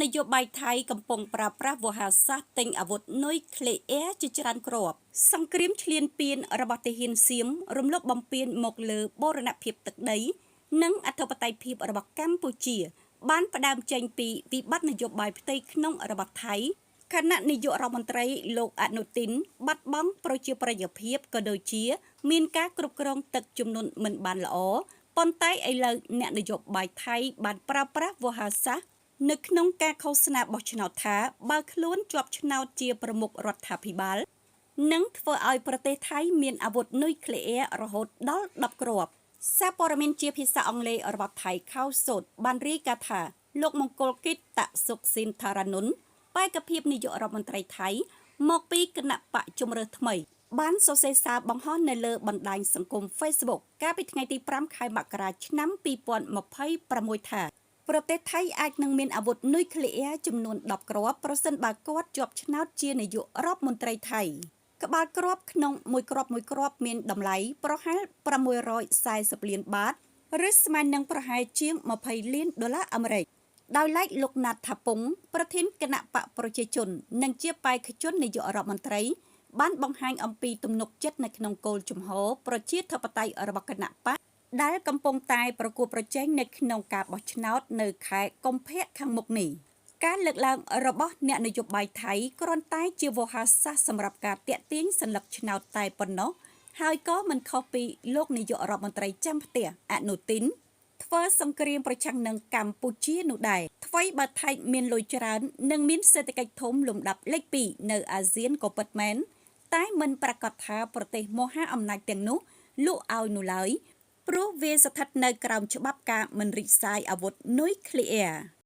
នយោបាយថៃកំពុងប្រើប្រាស់វោហារសាស្ត្រទិញអាវុធនុយក្លេអ៊ែរជាច្រើនគ្រាប់សង្គ្រាមឈ្លានពានរបស់ទាហានសៀមរំលោភបំពានមកលើបូរណភាពទឹកដី និងអធិបតេយ្យភាពរបស់កម្ពុជា បានផ្ដើមចេញពីវិបត្តិនយោបាយផ្ទៃក្នុងរបស់ថៃខណៈនាយករដ្ឋមន្ត្រីលោកអនុទិនបាត់បង់ប្រជាប្រិយភាពក៏ដូចជា មានការគ្រប់គ្រងទឹកជំនន់មិនបានល្អប៉ុន្តែឥឡូវអ្នកនយោបាយថៃបានប្រើប្រាស់វោហារសាស្ត្រនៅក្នុងការឃោសនាបោះឆ្នោតថាបើខ្លួនជាប់ឆ្នោតជាប្រមុខរដ្ឋាភិបាលនឹងធ្វើឲ្យប្រទេសថៃមានអាវុធនុយក្លេអ៊ែររហូតដល់10គ្រាប់សារព័ត៌មានជាភាសាអង់គ្លេសរបស់ថៃខោសូតបានរាយការណ៍ថាលោកមង្គលគិតតសុកស៊ីនថារានុនបេក្ខភាពនាយករដ្ឋមន្ត្រីថៃមកពីគណៈបកជំរើសថ្មី បានសរសេរសារបង្ហោះនៅលើបណ្ដាញសង្គម Facebook កាលពីថ្ងៃទី5ខែមករាឆ្នាំ2026ថាប្រទេសថៃអាចនឹងមានអាវុធនុយក្លេអ៊ែរចំនួន10គ្រាប់ប្រសិនបើគាត់ជាប់ឆ្នោតជានាយករដ្ឋមន្ត្រីថៃក្បាលគ្រាប់ក្នុងមួយគ្រាប់មួយគ្រាប់មានតម្លៃប្រហែល640លានបាតឬស្មើនឹងប្រហែលជាង20លានដុល្លារអាមេរិកដោយឡែកលោកណាត់ថាពងប្រធានគណៈបកប្រជាជននិងជាបេក្ខជននាយករដ្ឋមន្ត្រីបានបង្ហាញអំពីទំនុកចិត្តនៅក្នុងគោលជំហរប្រជាធិបតេយ្យរបស់គណៈបកដែលកំពុងតែប្រកួតប្រជែងនៅក្នុងការបោះឆ្នោតនៅខែកុម្ភៈខាងមុខនេះការលើកឡើងរបស់អ្នកនយោបាយថៃគ្រាន់តែជាវោហារសាស្ត្រសម្រាប់ការទាក់ទាញសន្លឹកឆ្នោតតែប៉ុណ្ណោះហើយក៏មិនខុសពីលោកនាយករដ្ឋមន្ត្រីចាំផ្ទះអនុទិនធ្វើសង្គ្រាមប្រឆាំងនឹងកម្ពុជានោះដែរថ្វីបើថៃមានលុយច្រើននិងមានសេដ្ឋកិច្ចធំលំដាប់លេខ2នៅអាស៊ានក៏ពិតមែនតែមិនប្រាកដថាប្រទេសមហាអំណាចទាំងនោះលក់ឲ្យនោះឡើយព្រោះវាស្ថិតនៅក្រោមច្បាប់ការមិនរីកសាយអាវុធនុយក្លេអ៊ែរ។